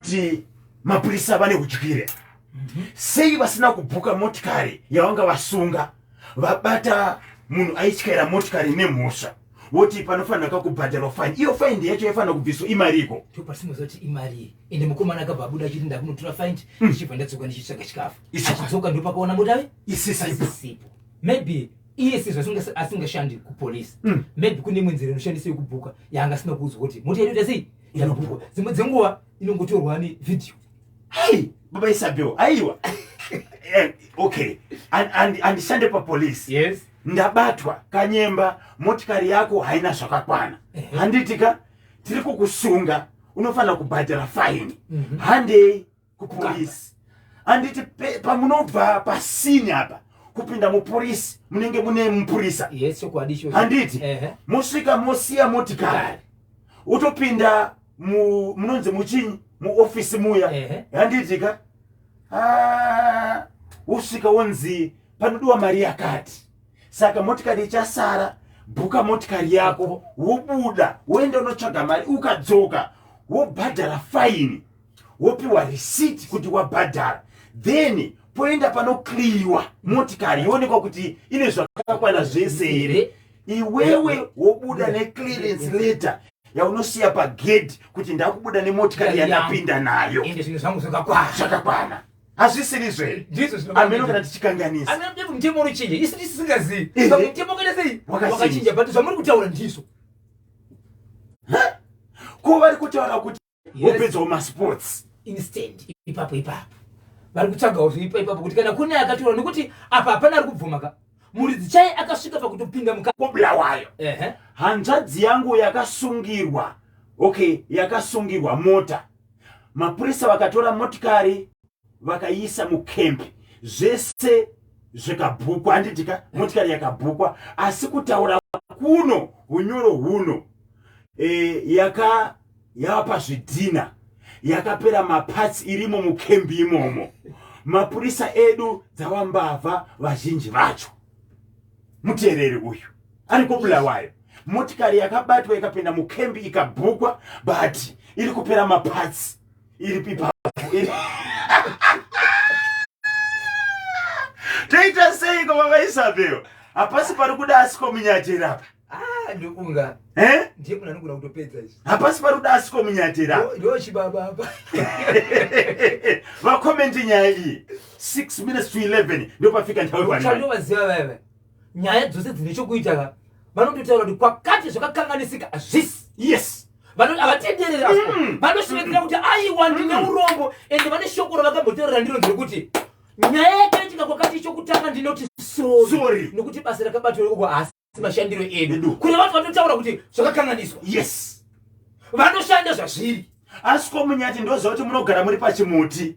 Kuti mapurisa vane udyire. Sei vasina kubhuka motikari yavanga vasunga, vabata munhu aityaira motikari nemhosva, woti panofanira kakubhadharwa faini? Iyo faini yacho yaifanira kubviswa imariko? Ndopatinoziva kuti imari. Ende mukomana akabva abuda achiti, "Ndakunotora faindi, ndichibva ndadzoka ndichitsvaga chikafu." Achidzoka ndopakaona mota isisipo. Isipo. Maybe iye sezvo asingashandi kupolisi, maybe kune imwe nzira inoshandiswa yekubhuka yaanga asina kuudzwa kuti mota yedu ita sei, yabhukwa. Dzimwe dzenguva inongotorwa nevhidhiyo. Hai, baba Isabel, aiwa. Okay, handishande papolisi. Ndabatwa, Kanyemba, motikari yako haina zvakakwana. Handiti ka tiri kukusunga, unofanira kubhadhara faini. Handei kupolisi. Handiti pamunobva pasini apa kupinda muporisi munenge mune mupurisa? Yes, chokwadi ichocho. Handiti mosvika mosiya motikari, utopinda munonzi muchinyi, muofisi muya. Handiti ka? Ah, wosvika wonzi panodiwa mari yakati, saka motikari ichasara, bhuka motikari yako, wobuda woenda unotsvaga mari, ukadzoka wobhadhara faini, wopiwa receipt kuti wabhadhara, then poenda panocleariwa motikari, yoonekwa kuti ine zvakakwana zvese here. Iwewe wobuda neclearance letter yaunosiya pagedhi kuti ndakubuda nemotikari yandapinda nayo. Ende zvinhu zvangu zvakakwana. Zvakakwana. Hazvisirizvo here? Ndizvo. Ameno kana tichikanganisa. Ameno mutemo unochinja, isu tisingazivi. Pamwe mutemo wakaita sei? Wakachinja. Wakachinja, but zvamuri kutaura ndizvo. Ko vari kutaura kuti wopedzawo masports. Instant, ipapo ipapo. Vari kutsvagawo zviripo ipapo kuti kana kune akatora, nekuti apa hapana ari kubvuma ka. Muridzi chai akasvika pakutopinda muka KoBulawayo, hanzvadzi yangu yakasungirwa, okay, yakasungirwa mota. Mapurisa vakatora motikari vakaiisa mukempi, zvese zvikabhukwa. Handitika motikari yakabhukwa, asi kutaura kuno unyoro huno yaka yava pazvidhina, yakapera maparts, irimo mukembi imomo. Mapurisa edu dzava mbavha vazhinji vacho. Muteereri uyu ari koBulawayo, motikari yakabatwa ikapinda mukembi ikabhukwa, but iri kupera maparts, iri pipapo. Toita seiko, baba Isabel? Hapasi pari kuda asiko munyatera apa. Ah, ndokunga Eh? ndiye munhu anogona kutopedza izvi. Hapasi pari kuda asiko munyatera. Ndo chibaba apa. Vakomenti nyaya iyi. 6 minutes to 11 ndopafika nthawi panai. Chandinovaziva vaya, nyaya dzose dzine chokuita ka, vanototaura kuti kwakati zvakakanganisika hazvisi. Havatendereri apo. Vanosvivekera kuti aiwa, ndine urombo. Ende vane shoko ravakambotaurira ndiro nderekuti nyaya yakaitika kwakati, chokutanga ndinoti sorry, Sorry. nokuti basa rakabatwa ikoko haasi mashandiro edu. Edu. Kune vanhu vanotaura kuti zvakakanganiswa, vanoshanda zvazviri. Asi komunyati, ndoziva kuti munogara muri pachimuti.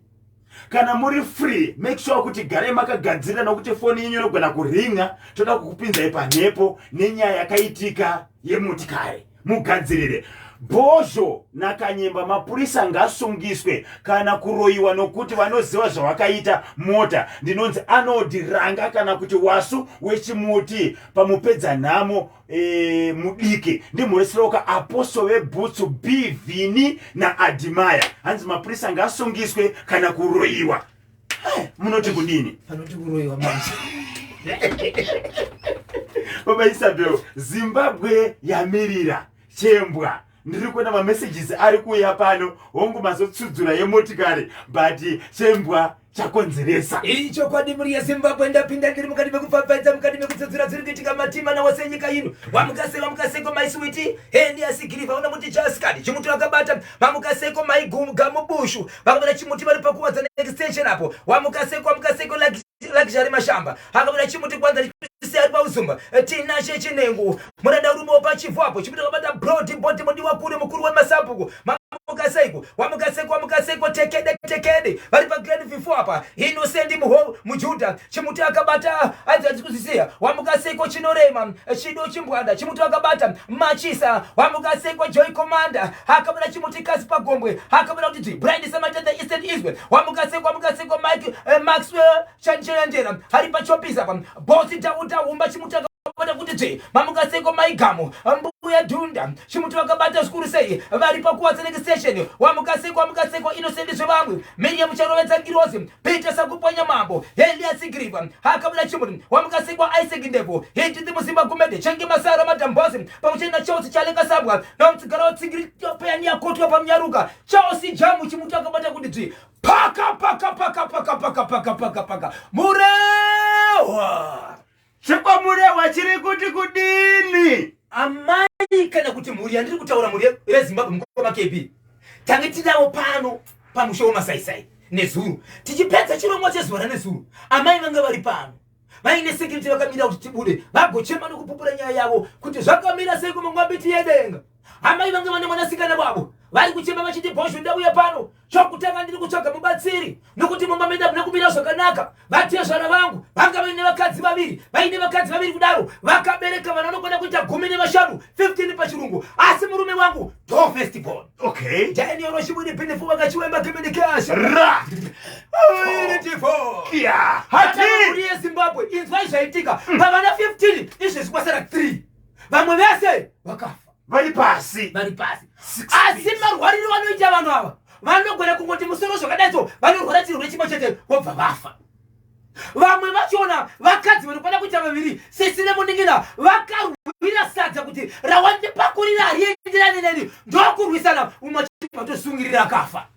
Kana muri free, make sure kuti garai makagadzirira, nokuti foni yenyu inogona kuringa. Toda kukupinzai pamhepo nenyaya yakaitika yemotikari, mugadzirire. Bhozho naKanyemba, mapurisa ngasungiswe kana kuroyiwa nokuti vanoziva zvavakaita mota. Ndinonzi Arnold Ranga kana kuti Wasu wechimuti pamupedza nhamo. Mudiki ndimhoresirauka apostle vebhutsu Bvini naAdimaya. Hanzi mapurisa ngasungiswe kana kuroyiwa. Munoti kudini? Panoti kuroyiwa manje. Baba Isabel, Zimbabwe yamirira chembwa. Ndiri kuona mamessages ari kuuya pano. Hongu, mazotsudzura yemotikari, but chembwa chakonzeresa. Ichokwadi, muri yeZimbabwe. Ndapinda ndiri mukati mekupfapfaidza, mukati mekutsudzura dziri kuitika matima nawose enyika ino. Wamukase, wamukaseko maiswiti hendi asigiriva una muti jaskadi chimuti vakabata. Mamukaseko maigugamubushu vakabata chimuti vari pakuwadza neextension apo. Wamukaseko, wamukaseko Luxury Mashamba akabata chimuti kwanza ari pauzumba. Tinashe Chinengu muranda urumo pachivhu apo, chimuti akabata brodi bodi mudiwa kure mukuru wemasabhuku. Mamukaseiko, wamukaseko, wamukaseko tekede tekede vari pagrade 4 apa. Innocent Muho Mujudha chimuti akabata, anzi handisi kuzisiya. Wamukaseko Chinorema Chido Chimbwanda chimuti akabata Machisa. Wamukaseko Joy Commander akabata chimuti kasi pagombwe akabata kuti dzvi. Brian Samata the Eastern Israel. Wamukaseko, wamukaseko Mike Maxwell Chanchendera ari pachopisa pa Bosi Dauda Humba chimuti. Vakabata kuti tsve mamukaseko maigamu mbuya dhunda chimuti vakabata zvikuru sei vari pakuwatsaneke station wamukaseko wamukaseko innocent zvevamwe miriam charovedza ngirozi peter sakupwanya mambo elias griva akabuda chimuti wamukaseko isaac ndebvu hitithi musimba gumede chenge masara madambozi pamwe chete nachelsi chaleka sabwa nomutsigara watsigiri peyani yakotwa pamunyaruka chelsea jamu chimuti akabata kuti dzvi paka paka paka paka paka paka paka paka murehwa Chekwamurewa chiri kuti kudini? Amai kana kuti mhuri yandiri kutaura mhuri reZimbabwe mukoma KB tange tinavo pano pamusha wemasaisai nezuro tichipedza chirongwa chezuva ranezuro amai vanga vari pano vaine security vakamira kuti tibude vagochema nokupupura nyaya yavo kuti zvakamira sei kumangwambiti yedenga amai vanga vane mwanasikana wavo vari kuchema vachiti bhozho ndauya pano Chokutanga ndiri kutsvaga mubatsiri nokuti mumba medu hamuna kumira zvakanaka. Vatezvara vangu vanga vaine vakadzi vaviri, vaine vakadzi vaviri kudaro vakabereka vana vanokwana kuita 15, 15 pachirungu, asi murume wangu ndo first born. Okay. Daniel Roshibudi Binifu vakachiwemba Kimini Cash. Ra. Beautiful. Yeah. Hati. Mhuri yeZimbabwe inzwai zvaitika. Pavana 15 izvezvi kwasara 3. Vamwe vese vakafa. Vari pasi. Vari pasi. Asi marwariro vanoita vanhu ava vanogona kungoti musoro zvakadai so vanorwara chirwere chimwe chete vobva vafa. Vamwe vachona vakadzi vanokwana kuita vaviri sisi nemunin'ina vakarwira sadza kuti rawandipakurira harienderani neni ndokurwisana umwe achibva atosungirira akafa.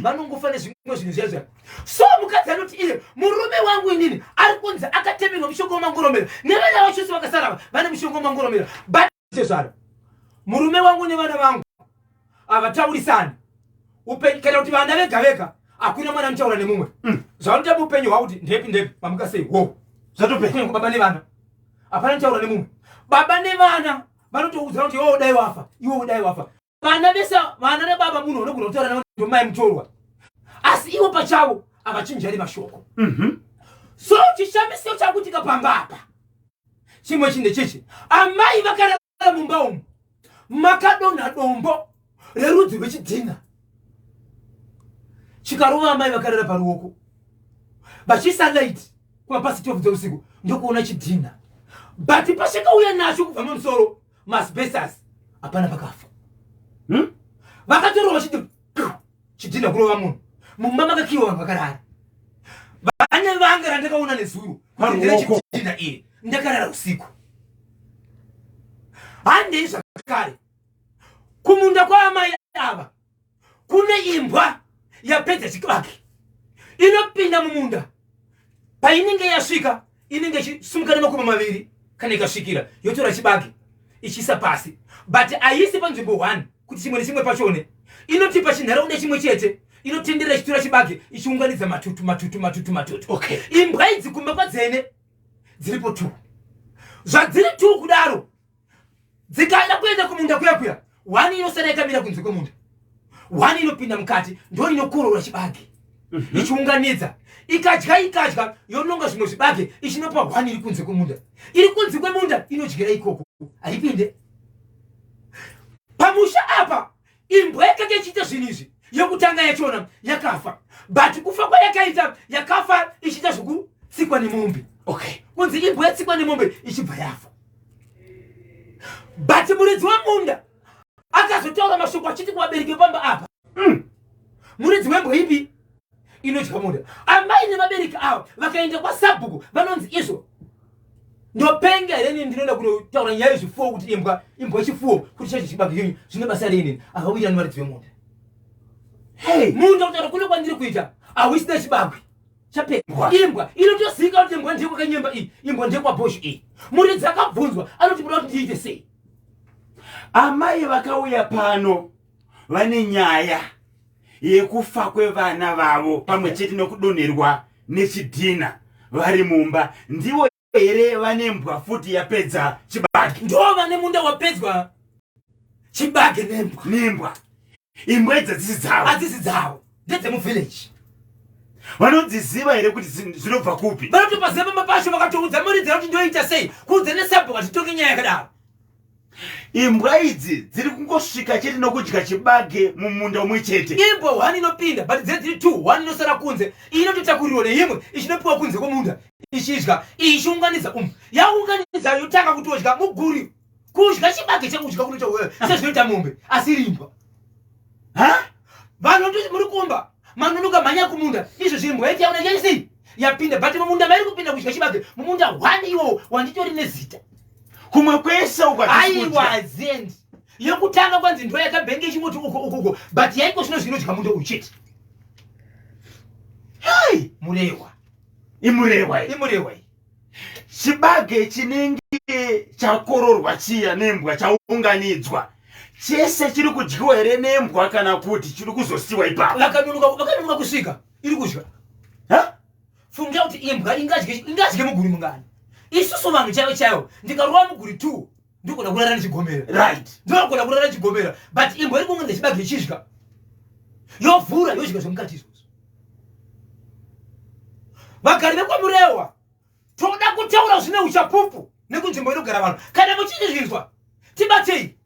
Vanongofa nezvimwe zvinhu zviya zviya. So mukadzi anoti iye murume wangu inini ari kunzi akatemerwa mushonga wemangoromera nevana vacho vakasara vane mushonga wemangoromera but Tezvara, murume wangu nevana vangu havataurisani upenyu kana kuti vana vega vega hakuna mwana anotaura nemumwe Zvavanoita muupenyu hwavo kuti ndepi ndepi mamuka sei wo Zvatopera. Baba nevana hapana anotaura nemumwe. Baba nevana vanotoudzana kuti iwe dai wafa, iwe dai wafa. Vana vese vana nebaba munhu unogona kutaura navo ndomai mutorwa, asi ivo pachavo havachinjani mashoko. So chishamiso chakuitika pamba apa chimwe chinhu ndechechi, amai vakarara mumba umu makadonha dombo rerudzi rwechidhina chikarova amai vakarara paruoko vachiisa light kumapasi 12 dzeusiku ndokuona chidhina, but pachakauya nacho kubva mumusoro maasbestos hapana pakafa. Vakatorova chidhina kurova munhu mumba makakiwa vanhu vakarara. Vane vanga randakaona nezuro kuti ndere chidhina iri ndakarara usiku. Handei zvakare kumunda kwaamai ava kune imbwa yapedza chibage inopinda mumunda painenge yasvika inenge ichisumuka nemakumbo maviri kana ikasvikira yotora chibage ichiisa pasi, but haisi panzvimbo 1 kuti chimwe nechimwe pachone inotipa chinharaunda chimwe chete inotenderera ichitora chibage ichiunganidza matutu matutu matutu matutu. Imbwa idzi kumba kwadzene dziripo 2 zvadziri 2 kudaro dzikaenda kuenda kumunda kuya kuya 1 inosara yakamira kunze kwemunda, 1 inopinda mukati ndo inokorora chibage ichiunganidza ikadya ikadya yononga zvimwe zvibage ichinopa 1 iri kunze kwemunda. Iri kunze kwemunda inodyira ikoko haipinde pamusha apa. Imbwa yakanga ichiita zvinhu izvi yokutanga yachona yakafa, but kufa kwayakaita yakafa ichiita zvokutsikwa nemombe. Kunzi imbwa yatsikwa nemombe ichibva yafa, but muridzi wemunda akazotaura mashoko achiti kuvabereki vepamba apa muridzi wembwa ipi inodya munda. Amai nevabereki ava vakaenda kwasabhuku vanonzi izvo ndopenga here nini ndinoenda kunotaura nyaya yezvifuwo kuti imbwa imbwa chifuwo kuti chacho chibage chenyu zvine basa rei nini havawirani varidzi vemunda. Munda kutaura kune kwandiri kuita hauisina chibagwe chapedwa. Imbwa inotozika kuti imbwa ndekwakanyemba iyi, imbwa ndekwabhosho iyi. Muridzi akabvunzwa anoti muda kuti ndiite sei? Amai vakauya pano vane nyaya yekufa kwevana vavo pamwe chete nokudonherwa nechidhina vari mumba. Ndivo here vane mbwa futi yapedza chibage? Ndo vane munda wapedzwa chibage nembwa. Nembwa. Imbwa idzi hadzisi dzavo. Hadzisi dzavo, ndedzemuvillage. Vanodziziva here kuti zvinobva kupi? Vanotopaziva pamba pacho vakatoudza muridzi kuti ndoita sei kuudza nesabhuku hatitonge nyaya yakadaro. Imbwa idzi dziri kungosvika chete nokudya chibage mumunda umwe chete. Imbwa one inopinda but dze dziri two, one inosara kunze, iyi inototakurirwa neimwe ichinopiwa kunze kwomunda ichidya, iyi ichiunganidza umu, yaunganidza yotanga kutodya muguri, kudya chibage chekudya kunoita sezvinoita mombe asi iri imbwa. Ha? Vanhu ndoti muri kumba manonoka mhanya kumunda izvo imbwa yati yaona yaisei yapinda but mumunda mairi kupinda kudya chibage mumunda one iwowo wanditori nezita kumwe kwese uko aiwa haziendi yekutanga kwanzi ndo yakabhenge ichingoti uko uko uko but yaiko zvino zvinodya munda uyu chete. Hai, Murehwa. Imurehwa iyi. Imurehwa iyi. Chibage chinenge chakororwa chiya nembwa chaunganidzwa chese chiri kudyiwa here nembwa kana kuti chiri kuzosiwa ipapo? Vakanonoka kusvika iri kudya. Ha? Funga kuti imbwa ingadye muguri mungani. Isusu vanhu chaivo chaivo ndikarova muguri 2 ndogona kurara ndichigomera. Ndogona kurara ndichigomera but imbwa iri kunge nechibage ichidya yovhura yodya zvemukati izvozvo. Vagari vekwaMurehwa toda kutaura zvine uchapupu nekunzvimbo inogara vanhu. Kana muchizvinzwa tibatei,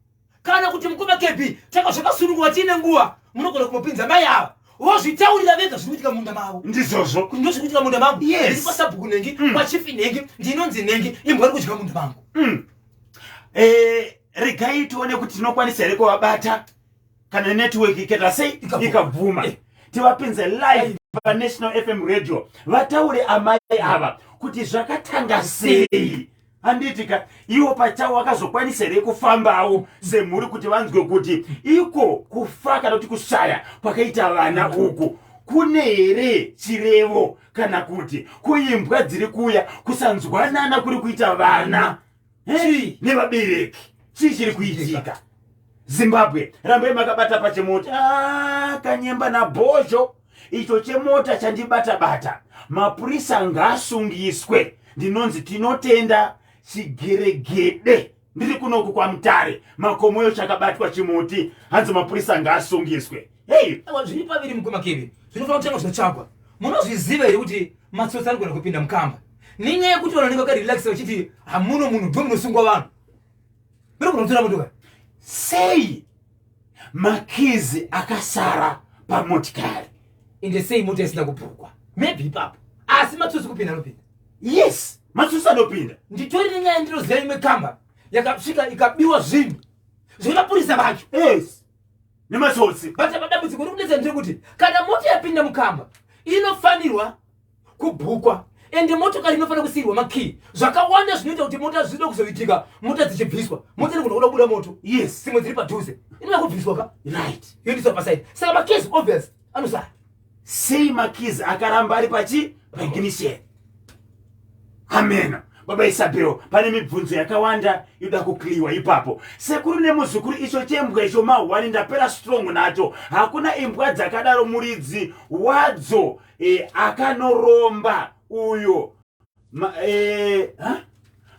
kana kuti mukoma KB takazvakasunungurwa tiine nguva, munogona kumupinza mai ava vozvitaurira vega zviri kuitika mumunda mavo. Ndizvozvo. Kuti ndozviri kuitika mumunda mangu. Yes. Ndiri kwasabhuku nhengi, kwachifi nhengi, ndinonzi nhengi, imbwa iri kudya munda mangu. Regai tione kuti tinokwanisa here kuvabata kana network ikaita sei ikabvuma. Tivapinze live paNational FM Radio vataure amai ava kuti zvakatanga sei. Handiti ka iwo pachawo vakazokwanisa here kufambawo semhuri kuti vanzwe kuti iko kufa kana kuti kushaya kwakaita vana uku kune here chirevo, kana kuti kuimbwa dziri kuuya kusanzwanana kuri kuita vana nevabereki, chii chiri kuitika? Zimbabwe, rambai makabata pachemota. Kanyemba nabhozho icho chemota chandibata bata, mapurisa ngaasungiswe. Ndinonzi Tinotenda Chigeregede, ndiri kunoku kwaMutare, Makomoyo, chakabatwa chimuti, hanzi mapurisa ngaasungiswe. Hey. Aiwa, zviri paviri mukoma Kevin, zvinofanira kutanga zvatsvagwa. Munozviziva here kuti matsotsi anogona kupinda mukamba nenyaya yekuti vanhu vanenge vakarelaxa vachiti hamuno munhu, ndo munosungwa vanhu, munogona kutora motokari. Sei makizi akasara pamotikari? Ende sei mota isina kubhukwa? Maybe ipapo, asi matsotsi kupinda anopinda. Yes, matsotsi anopinda. Nditori nenyaya, ndinoziva imwe kamba yakasvika ikabiwa zvinhu zvemapurisa vacho. Yes, nematsotsi. But apa dambudziko riri kunetsa nderekuti kana mota yapinda mukamba inofanirwa kubhukwa, ende motokari inofanira kusiyirwa makii. Zvakawanda zvinoita kuti mota zvida kuzoitika, mota dzichibviswa, mota inogona kuda kubuda moto. Dzimwe dziri padhuze inoda kubviswa ka, yoendeswa paside, saka makeys obvious anosara. Sei makeys akaramba ari pachi paignition? Ameno baba Isabel, pane mibvunzo yakawanda yoda kukliwa ipapo. Sekuru nemuzukuru, icho chembwa icho mahwani, ndapera strong nacho. Hakuna imbwa dzakadaro, muridzi wadzo akanoromba uyo.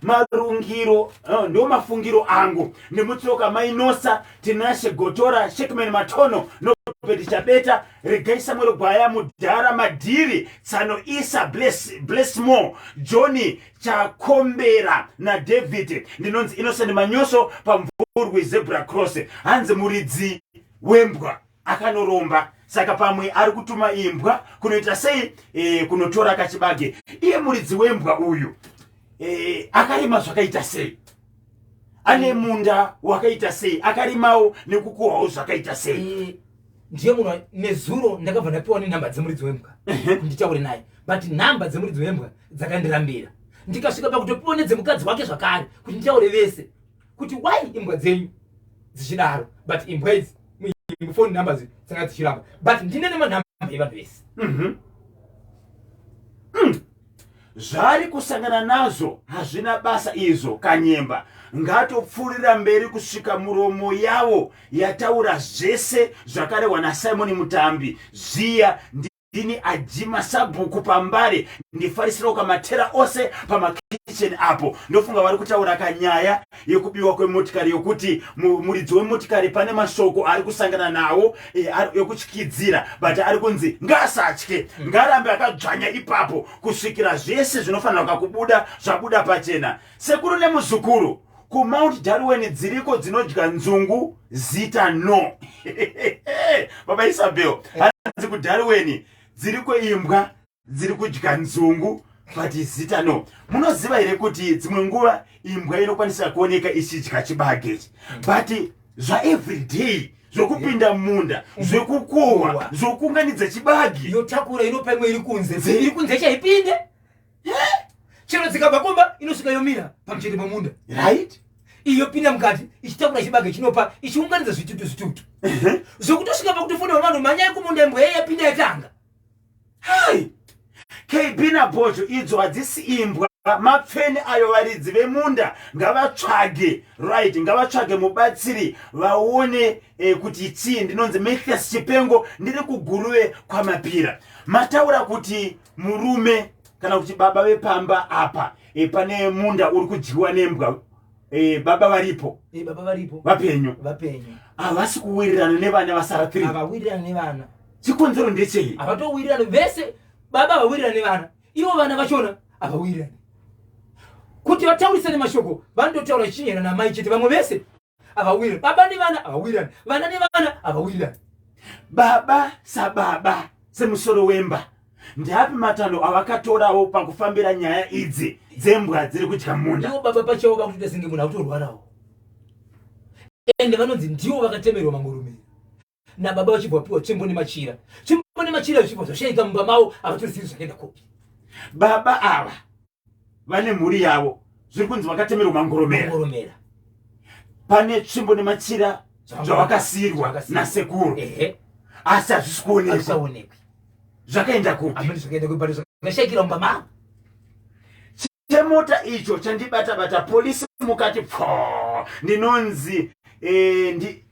Marungiro ndo mafungiro angu. Nemutsoka Mainosa, Tinashe Gotora, Shekman Matono, Nobert Chabeta, Regai Samuel Gwaya, Mudhara Madhiri, Tsano Isa, Bless More, Johnny Chakombera naDavid. Ndinonzi Innocent Manyoso pamvurwi Zebra Cross. Hanzi muridzi wembwa akanoromba, saka pamwe ari kutuma imbwa kunoita sei, kunotora kachibage. Iye muridzi wembwa uyu akarima zvakaita sei? Ane munda wakaita sei? Akarimawo nekukohwawo zvakaita sei? Ndiye munhu nezuro ndakabva ndapiwa nenhamba dzemuridzi wembwa kuti nditaure naye, but nhamba dzemuridzi wembwa dzakandirambira. Ndikasvika pakutopiwa nedzemukadzi wake zvakare kuti nditaure vese kuti why imbwa dzenyu dzichidaro, but imbwa idzi phone numbers dzanga dzichiramba, but ndine nemanhamba evanhu vese. Zvari kusangana nazvo hazvina basa izvo. Kanyemba ngatopfuurira mberi kusvika muromo yavo yataura zvese zvakarehwa naSimon Mutambi zviya. Ndini Ajima Sabhuku paMbare, ndifarisirawo kamatera ose pamakicheni apo. Ndofunga vari kutaura kanyaya yekubiwa kwemotikari, yokuti muridzi wemotikari pane mashoko ari kusangana nawo ekutyidzira, but ari kunzi ngaasatye, ngarambe akadzvanya ipapo kusvikira zvese zvinofanirwa kubuda zvabuda pachena. Sekuru nemuzukuru. KuMount Darwin dziriko dzinodya nzungu, zita no. Baba Isabel, hanzi kuDarwin dziriko imbwa dziri kudya nzungu but zita no. Munoziva here kuti dzimwe nguva imbwa inokwanisa kuoneka ichidya chibage ichi, but zvaeveryday zvokupinda munda, zvekukohwa, zvokuunganidza chibage, yotakura inopa imwe iri kunze, iri kunze chaipinde. Chero dzikabva kumba inosvika yomira pamucheto pemunda, iyo yopinda mukati ichitakura chibage chinopa, ichiunganidza zvitutu zvitutu, zvokutosvika pakutofona vanhu, manyai kumunda, imbwa yai yapinda yatanga. Hai, KB naBhojo, idzo hadzisi imbwa, mapfeni ayo. Varidzi vemunda ngavatsvage, right, ngavatsvage mubatsiri vaone kuti chii. Ndinonzi Mathias Chipengo, ndiri kuGuruve kwaMapira. Mataura kuti murume kana kuti baba vepamba apa, pane munda uri kudyiwa nembwa, baba varipo? Baba varipo. Vapenyu? Vapenyu. Havasi kuwirirana nevana vasara 3? Havawirirana nevana. Chikonzero ndechei? Havatowirirana vese. Baba havawirirana nevana, ivo vana vachona havawirirani. Kuti vataurisane mashoko vanototaura chinyera namai chete. Vamwe vese havawirirani. Baba nevana havawirirani, vana nevana havawirirani. Baba sababa, semusoro wemba, ndeapi matanho avakatorawo pakufambira nyaya idzi dzembwa dziri kudya munda? Ivo baba pachavo vakutoita senge munhu akutorwarawo, ende vanonzi ndivo vakatemerwa mangoromera nababa, vachibva vapiwa tsvimbo nemachira. Tsvimbo nemachira zvichibva zvashayika mumba mavo, havatorizivi zvakaenda kupi. Baba ava vane mhuri yavo, zviri kunzi vakatemerwa mangoromera. Mangoromera. Pane tsvimbo nemachira zvavakasiyirwa Zvavakasiyirwa. nasekuru, asi hazvisi kuonekwa. Hazvisaonekwi. Zvakaenda kupi? Hamene zvakaenda kupi, but zvakashayikira mumba mavo. Chemota icho chandibata-bata, polisi mukati pfo. Ndinonzi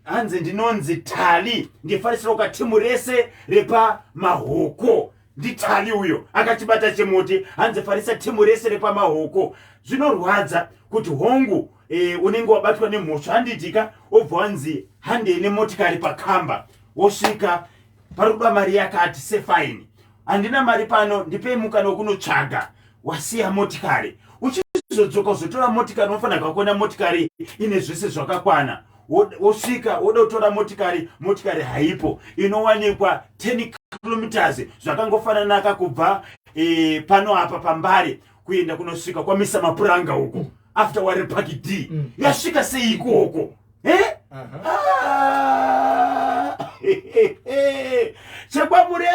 hanzi ndinonzi Tali, ndifarisira katimu rese repamahoko. NdiTali uyo akachibata chemuti, hanzi farisa timu rese repamahoko. Zvinorwadza kuti hongu, unenge wabatwa nemhosva, handitika, wobva wanzi handei nemotikari pakamba, wosvika pari kuda mari yakati sefaini. Handina mari pano, ndipei mukana wekunotsvaga. Wasiya motikari, uchizodzoka uzotora motikari, unofanira kuona motikari ine zvese zvakakwana. Wosvika woda kutora motikari, motikari haipo, inowanikwa 10 kilometers. Zvakangofananaka kubva pano apa pambare kuenda kunosvika kwamisa mapuranga uko, after waripaki d yasvika sei ikoko, eh? Aha. Ah! Chekwamure.